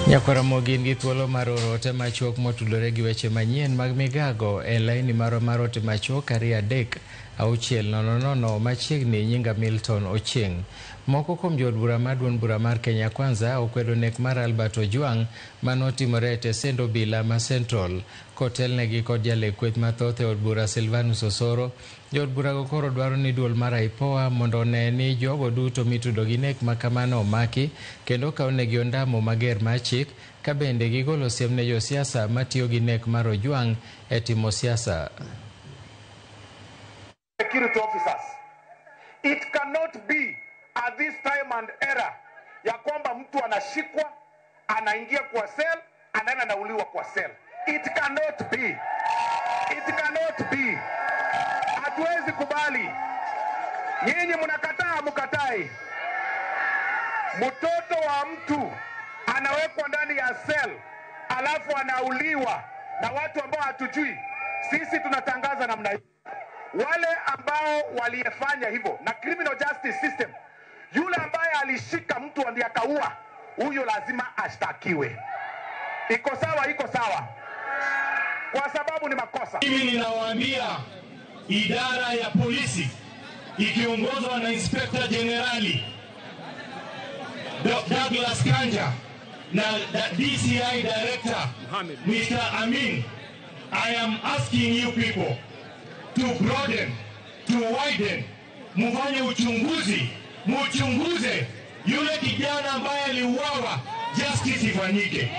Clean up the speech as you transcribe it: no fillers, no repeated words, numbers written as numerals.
Nyakwaramogi in gi thuolo mar oro ote machuok motudore gi weche manyien mag migago e laini marwa mar ote machuok 23600 machiegni. Nyinga Milton Ochieng. Moko kuom jood bura mar duond bura mar Kenya Kwanza okwedo nek mar Albert Ojwang manotimore e tesend obila ma Central kotelnegi kod jalek kweth mathoth e od bura Silvanus Osoro. Jood burago koro dwaro ni duol mar IPOA mondo one ni jogo duto mitudo gi nek ma kamano omaki kendo okawnegi ondamo mager mar chik, ka bende gigolo siem ne josiasa matiyo gi nek mar Ojwang e timo siasa. Security officers. It cannot be at this time and era ya kwamba mtu anashikwa, anaingia kwa cell, anaenda anauliwa kwa cell. It cannot be. It cannot be. Hatuwezi kubali. Nyinyi mnakataa, mkatai. Mtoto wa mtu anawekwa ndani ya cell alafu anauliwa na watu ambao hatujui. Sisi tunatangaza namna hii, wale ambao waliyefanya hivyo na criminal justice system, yule ambaye alishika mtu ndiye akaua, huyo lazima ashtakiwe. Iko sawa? Iko sawa, kwa sababu ni makosa. Mimi ninawaambia idara ya polisi ikiongozwa na Inspector Jenerali Douglas Kanja na DCI Director Mr. Amin, I am asking you people to broaden, to widen, mufanye uchunguzi, muchunguze yule kijana ambaye aliuawa, justice ifanyike.